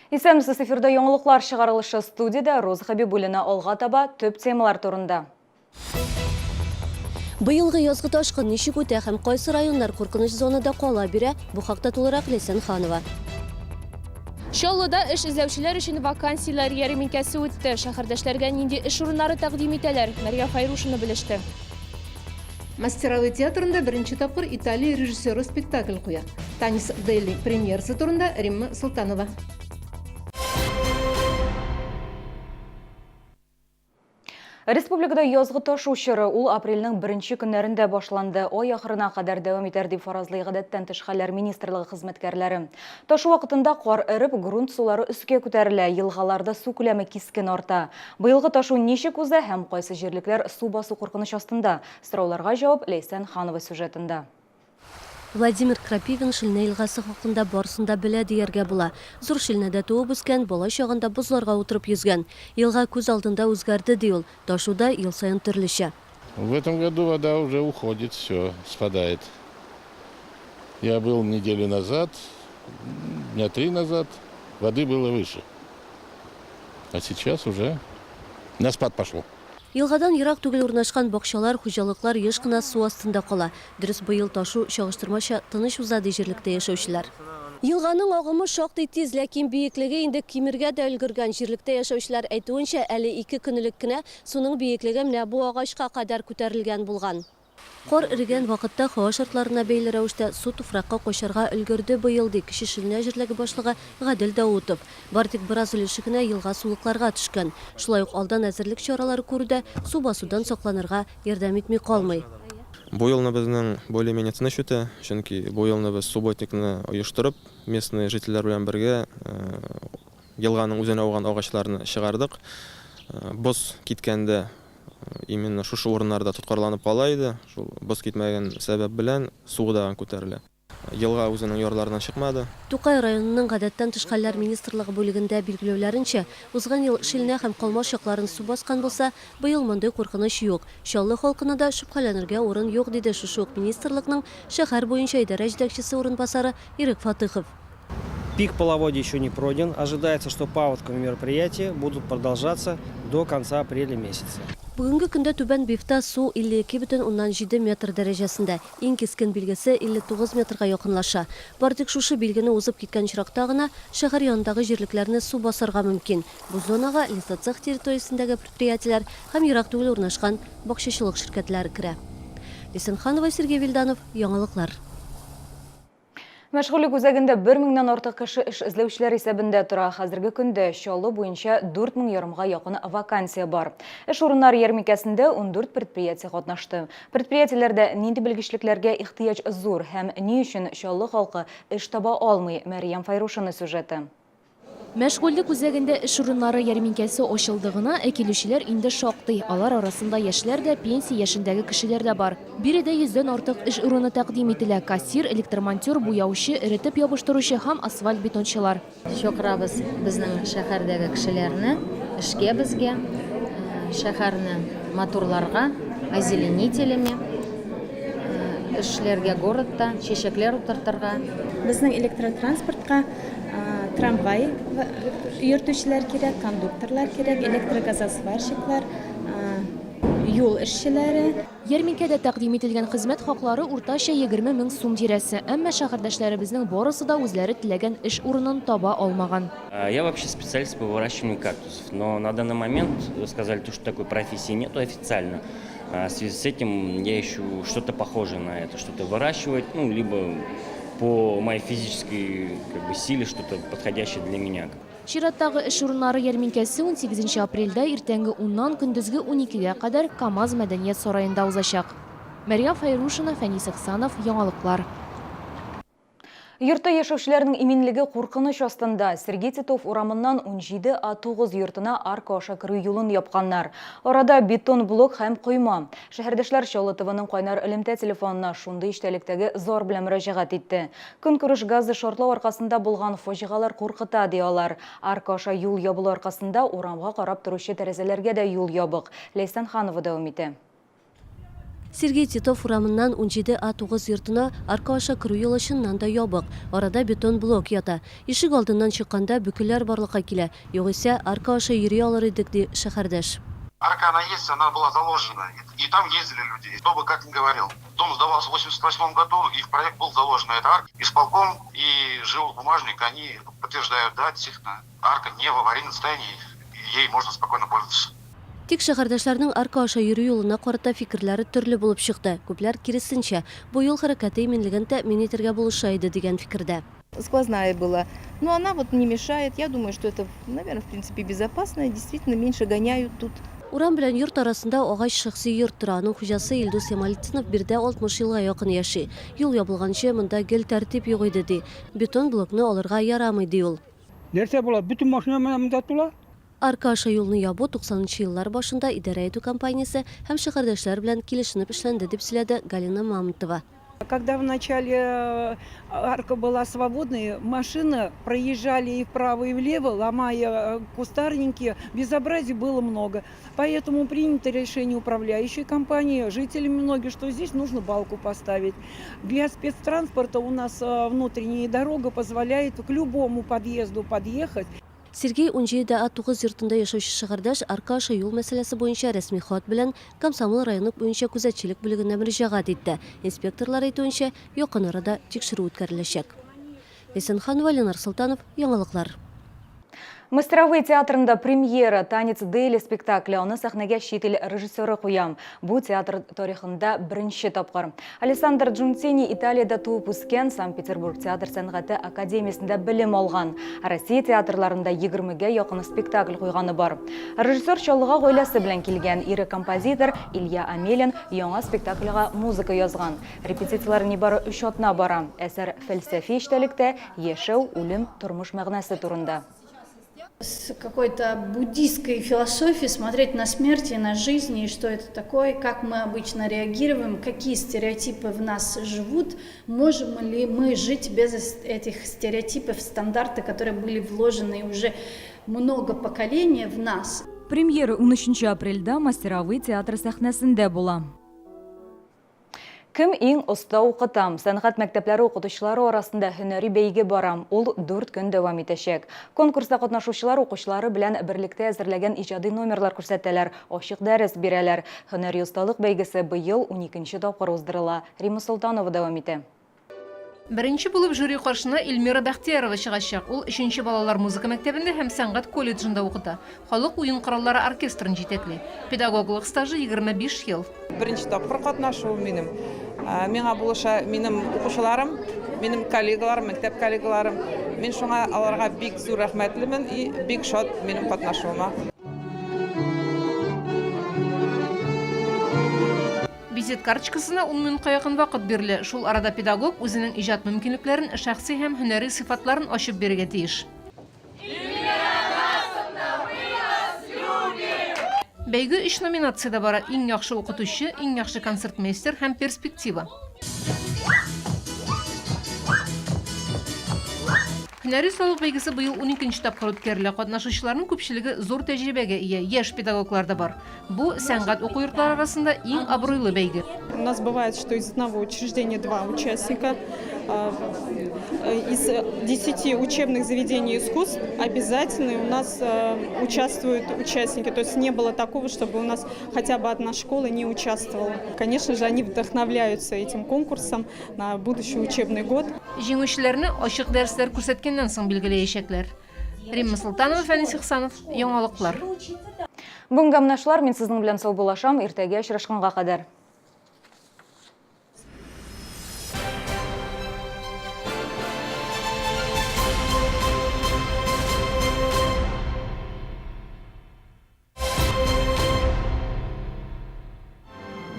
Исәнмесез, эфирда яңалыклар чыгарылышы студиядә Роза Хәбибуллина алга таба төп темалар турында. Быелгы язгы ташкын ничек үтә һәм кайсы районнар куркыныч зонада кала бирә? Бу хакта тулырак Ләйсән Ханова. Чаллыда эш эзләүчеләр өчен вакансияләр ярминкәсе үтте. Шәһәрдәшләргә нинди эш урыннары тәкъдим итәләр? Мәрьям Фәйрушина белеште. Мастеровой театрында беренче тапкыр Италия режиссеры спектакль куя. Танис Дели премьерасы турында Римма Солтанова. Республикада язгы ташу чоры ул апрельнең беренче көннәрендә башланды. Ай ахырына кадәр дәвам итәр дип фаразлый гадәттән тыш хәлләр министрлыгы хезмәткәрләре. Ташу вакытында кар эреп, грунт сулары өскә күтәрелә, елгаларда су күләме кискен арта. Быелгы ташу ничек уза һәм кайсы җирлекләр су басу куркыныч астында? Сорауларга җавап Ләйсән Ханова сюжетында. Владимир Крапивин Шилнә елгасы хакында барысын да белә дияргә була. Зур Шилнәдә туып үскән, бала чагында бозларга утырып йөзгән. Елга күз алдында үзгәрде, ди ул. Ташу да ел саен төрлечә. В этом году вода уже уходит, все, спадает. Я был неделю назад, дня три назад, воды было выше. А сейчас уже на спад пошло. Елгадан ерак түгел урнашкан бакчалар, хуҗалыклар еш кына су астында кала. Дөрес, быел ташу чагыштырмача тыныч уза, ди җирлектә яшәүчеләр. Елганың агымы шактый тиз, ләкин биеклеге инде кимергә дә өлгергән. Җирлектә яшәүчеләр әйтүенчә, әле ике көн элек кенә суның биеклеге менә бу агачка кадәр күтәрелгән булган. Кар эрегән вакытта һава шартларына бәйле рәвештә су туфракка качарга өлгерде быел, ди Кече Шилнә җирлеге башлыгы Гадел Даутов. Бары тик бераз өлеше генә елга-сулыкларга төшкән. Шулай ук алдан әзерлек чаралары күрү дә су басудан сакланырга ярдәм итми калмый. Бу елны безнең более-менее тыныч үтә, чөнки бу елны без субботникны оештырып, местный жительләр белән бергә елганың үзенә ауган агачларны чыгардык. Боз киткәндә Именно шушы урыннарда тоткарланып кала иде. Шул боз китмәгән сәбәп белән суы да күтәрелә. Елга үзенең ярларыннан чыкмады. Тукай районының Гадәттән тыш хәлләр министрлыгы бүлегендә билгеләүләренчә, узган ел Шилнә һәм Калмаш якларын су баскан булса, быел мондый куркыныч юк. Чаллы халкына да шөбһәләнергә урын юк, диде шушы ук министрлыкның шәһәр буенча идарә җитәкчесе урынбасары Ирек Фатыхов. Пик половодья еще не пройден. Ожидается, что паводковые мероприятия будут продолжаться до конца апреля месяца. Бүгенге көндә Түбән Бифта су 52,7 метр дәрәҗәсендә, иң кискен билгесе 59 метрга якынлаша. Бары тик шушы билгене узып киткән очракта гына шәһәр янындагы җирлекләрне су басарга мөмкин. Бу зонага лесоцех территориясендәге предприятиеләр һәм ерак түгел урнашкан бакчачылык ширкәтләре керә. Лисенханова, Сергей Вильданов, Яңалыклар. Мәшгульлек үзәгендә бер меңнән артык кеше эш эзләүчеләр исәбендә тора. Хәзерге көндә Чаллы буенча 4 мең ярымга якын вакансия бар. Эш урыннары ярминкәсендә 14 предприятие катнашты. Предприятиеләрдә нинди белгечлекләргә ихтыяҗ зур һәм ни өчен Чаллы халкы эш таба алмый, Мәрьям Фәйрушина сюжеты. Мәшгульлек үзәгендә эш урыннары ярминкәсе ачылды гына, ә килүчеләр инде шактый. Алар арасында яшьләр дә, пенсия яшендәге кешеләр дә бар. Биредә йөздән артык эш урыны тәкъдим ителә, кассир, электромонтер, буяучы, эретеп ябыштыручы һәм асфальт-бетончылар. Чакырабыз безнең шәһәрдәге кешеләрне эшкә безгә, шәһәрне матурларга, озеленителями эшләргә городта, чәчәкләр утыртырга. Безнең электротранспортка Трамвай йөртүчеләр кирәк, кондукторлар кирәк, электрогазосварщиклар, юл эшчеләре. Ярминкәдә тәкъдим ителгән хезмәт хаклары уртача 20 мең сум тирәсе. Әмма шәһәрдәшләребезнең барысы да үзләре теләгән эш урынын таба алмаган. Я вообще специалист по выращиванию кактусов, но на данный момент сказали, то, что такой профессии нету официально. В связи с этим я ищу что-то похожее на это, что-то выращивать, ну, либо по моей физической как бы, силе что-то подходящее для меня. Чираттагы эш урыннары ярминкәсе 18 апрельдә иртәнге уннан көндезге уникегә кадәр КАМАЗ мәдәният сараенда узачак. Мәрьям Фәйрушина, Фәнис Ихсанов, Яңалыклар. Йортта яшәүчеләрнең иминлеге куркыныч астында. Сергей Титов урамыннан 17 А9 йортына арка аша керү юлын япканнар. Арада бетон блок һәм койма. Шәһәрдәшләр Чаллы ТВның кайнар элемтә телефонына шундый эчтәлектәге зар белән мөрәҗәгать итте. Көнкүреш газы шартлау аркасында булган фаҗигалар куркыта, ди алар. Арка аша юл ябылу аркасында урамга карап торучы тәрәзәләргә дә юл ябык. Ләйсән Ханова дәвам итә. Сергей Титов урамыннан 17 А 9 йортына арка аша керү юлы чыннан да ябык. Арада бетон блок ята. Ишек алдыннан чыкканда бөкеләр барлыкка килә. Югыйсә, арка аша йөри алыр идек, ди шәһәрдәш. Арка она есть, она была заложена. И там ездили люди. Кто бы как ни говорил. Дом сдавался в 88 году, и в проект был заложена эта арка. Исполком и жил бумажник, они подтверждают, да, действительно, арка не в аварийном состоянии, ей можно спокойно пользоваться. Тик шәһәрдәшләрнең арка аша йөрү юлына карата фикерләре төрле булып чыкты. Күпләр, киресенчә, бу юл хәрәкәте иминлеген тәэмин итәргә булыша иде, дигән фикердә. Сквозная была. Но она вот не мешает. Я думаю, что это, наверное, в принципе безопасно. Действительно, меньше гоняют тут. Урам белән йорт арасында агач шәхси йорт тора. Аның хуҗасы Илдус Ямалетдинов биредә 60 елга якын яши. Юл ябылганчы монда гел тәртип юк иде, ди. Бетон блокны алырга ярамый, ди ул. Нәрсә була? Бөтен машина менә монда тула. Арка аша юлны ябу 90 нчы еллар башында идарә итү компаниясе һәм шәһәрдәшләр белән килешенеп эшләнде, дип сөйләде Галина Мамонтова. Когда вначале э, арка была свободной, машины проезжали и вправо, и влево, ломая э, кустарники, безобразий было много. Поэтому принято решение управляющей компании, жителями многих, что здесь нужно балку поставить. Для спецтранспорта у нас э, внутренняя дорога позволяет к любому подъезду подъехать. Сергей 17 А 9 йортында яшәүче шәһәрдәш арка аша юл мәсьәләсе буенча рәсми хат белән Комсомол районы буенча күзәтчелек бүлегенә мөрәҗәгать итте. Инспекторлар әйтүенчә, якын арада тикшерү үткәреләчәк. Ләйсән Ханова, Ленар Солтанов, Яңалыклар. Мастеровые театрында премьера Танец Дели спектакле. Аны сәхнәгә чит ил режиссеры куя. Бу театр тарихында беренче тапкыр. Александр Джунтини Италиядә туып үскән, Санкт-Петербург театр сәнгате академиясендә белем алган. Россия театрларында 20гә якын спектакль куйганы бар. Режиссер Чаллыга гаиләсе белән килгән. Ире композитор Илья Амелин яңа спектакльгә музыка язган. Репетицияләр нибары өч атна бара. Әсәр фәлсәфи эчтәлектә, яшәү, үлем, тормыш мәгънәсе турында. С какой-то буддийской философией смотреть на смерть и на жизнь, и что это такое, как мы обычно реагируем, какие стереотипы в нас живут, можем ли мы жить без этих стереотипов, стандарты, которые были вложены уже много поколений в нас. Премьера 13 апрельдә Мастеровые театры сәхнәсендә була. Кем иң оста укыта? Сәнгать мәктәпләре укытучылары арасында һөнәри бәйге бара. Ул дүрт көн дәвам итәчәк. Конкурста катнашучылар укучылары белән берлектә әзерләгән иҗади номерлар күрсәтәләр, ачык дәрес бирәләр. Һөнәри осталык бәйгесе быел уникенче тапкыр уздырыла. Римма Солтанова дәвам итә. Беренче булып жюри каршына Эльмира Бәхтиярова чыгачак. Ул өченче балалар музыка мәктәбендә һәм сәнгать колледжында укыта. Халык уен кораллары оркестрын җитәкли. Педагоглык стажы 25 ел. Беренче тапкыр катнашуым минем. Миңа булыша минем укучыларым, минем коллегаларым, мәктәп коллегаларым. Мин шуңа аларга бик зур рәхмәтлемен и бик шат минем катнашуыма. Визит карточкасына ун минутка якын вакыт бирелә. Шул арада педагог үзенең иҗат мөмкинлекләрен, шәхси һәм һөнәри сыйфатларын ачып бирергә тиеш. Бәйге өч номинациядә бара, Иң яхшы укытучы, Иң яхшы концертмейстер һәм Перспектива. Һөнәри осталык бәйгесе быел уникенче тапкыр үткәрелә. Катнашучыларның күпчелеге зур тәҗрибәгә ия, яшь педагоглар да бар. Бу, сәнгать уку йортлары арасында иң абруйлы бәйге. У нас бывает, что из одного учреждения два участника. Из 10 учебных заведений искусств обязательно у нас участвуют участники. То есть не было такого, чтобы у нас хотя бы одна школа не участвовала. Конечно же, они вдохновляются этим конкурсом на будущий учебный год. Җиңүчеләрне ачык дәресләр күрсәткәннән соң билгеләячәкләр. Римма Солтанова, Фәнис Ихсанов, Яңалыклар. Бүгенгә менә шулар, мин сезнең белән саубуллашам, иртәгә очрашканга кадәр.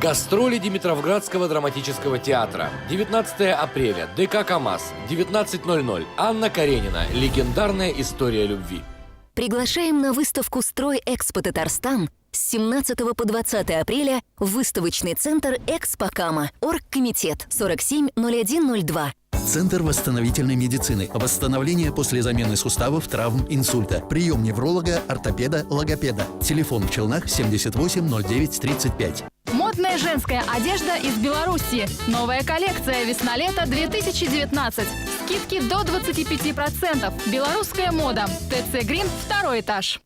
Гастроли Димитровградского драматического театра. 19 апреля. ДК КАМАЗ. 19.00. Анна Каренина. Легендарная история любви. Приглашаем на выставку «Строй Экспо Татарстан» с 17 по 20 апреля в выставочный центр «Экспо Кама». Оргкомитет 470102. Центр восстановительной медицины. Восстановление после замены суставов, травм, инсульта. Прием невролога, ортопеда, логопеда. Телефон в Челнах 78 09 35. Модная Элитная женская одежда из Беларуси. Новая коллекция «Весна-лето 2019». Скидки до 25%. Белорусская мода. ТЦ «Грин», второй этаж.